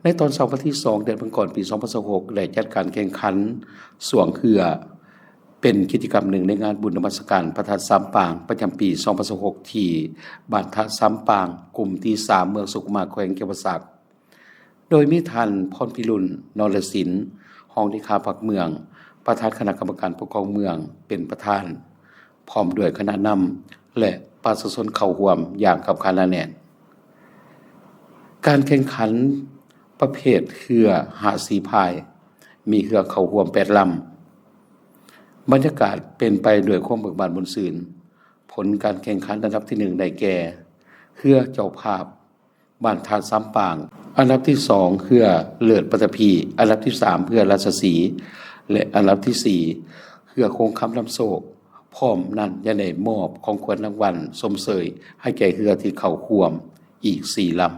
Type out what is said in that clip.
ໃນຕອນເຊົ້າວັນທີສອງ ເດືອນມັງກອນ ປີສອງພັນຊາວຫົກ ໄດ້ຈັດການແຂ່ງຂັນຊ່ວງເຮືອ ເປັນກິດຈະກຳໜຶ່ງໃນງານບຸນນະມັດສະການພະທາດສາມປາງ ປະຈຳປີສອງພັນຊາວຫົກ ທີ່ບ້ານທາດສາມປາງ ກຸ່ມທີສາມ ເມືອງສຸຂຸມາ ແຂວງຈຳປາສັກ. ໂດຍມີທ່ານ ພອນພິລຸນ ນໍລະສິນ ຮອງເລຂາພັກເມືອງ, ປະທານຄະນະກຳມະການປົກຄອງເມືອງ ເປັນປະທານ, ພ້ອມດ້ວຍຄະນະນຳ ແລະ ປະຊາຊົນເຂົ້າຮ່ວມຢ່າງຄັບຂາໜາແໜ້ນ. ການແຂ່ງຂັນປະເພດເຮືອຫ້າສີພາຍ ມີເຮືອເຂົ້າຮ່ວມແປດລຳ. ບັນຍາກາດເປັນໄປດ້ວຍຄວາມເບີກບານມ່ວນຊື່ນ. ຜົນການແຂ່ງຂັນອັນດັບທີໜຶ່ງໄດ້ແກ່ ເຮືອເຈົ້າພາບ ບ້ານທາດສາມປາງ, ອັນດັບທີສອງ ເຮືອເລີດປັດຕະພີ, ອັນດັບທີສາມ ເຮືອລາຊະສີ ແລະ ອັນດັບທີສີ່ ເຮືອຄົງຄຳນຳໂຊກ. ພ້ອມນັ້ນຍັງໄດ້ມອບຂອງຂວັນລາງວັນຊົມເຊີຍໃຫ້ແກ່ເຮືອທີ່ເຂົ້າຮ່ວມອີກສີ່ລຳ.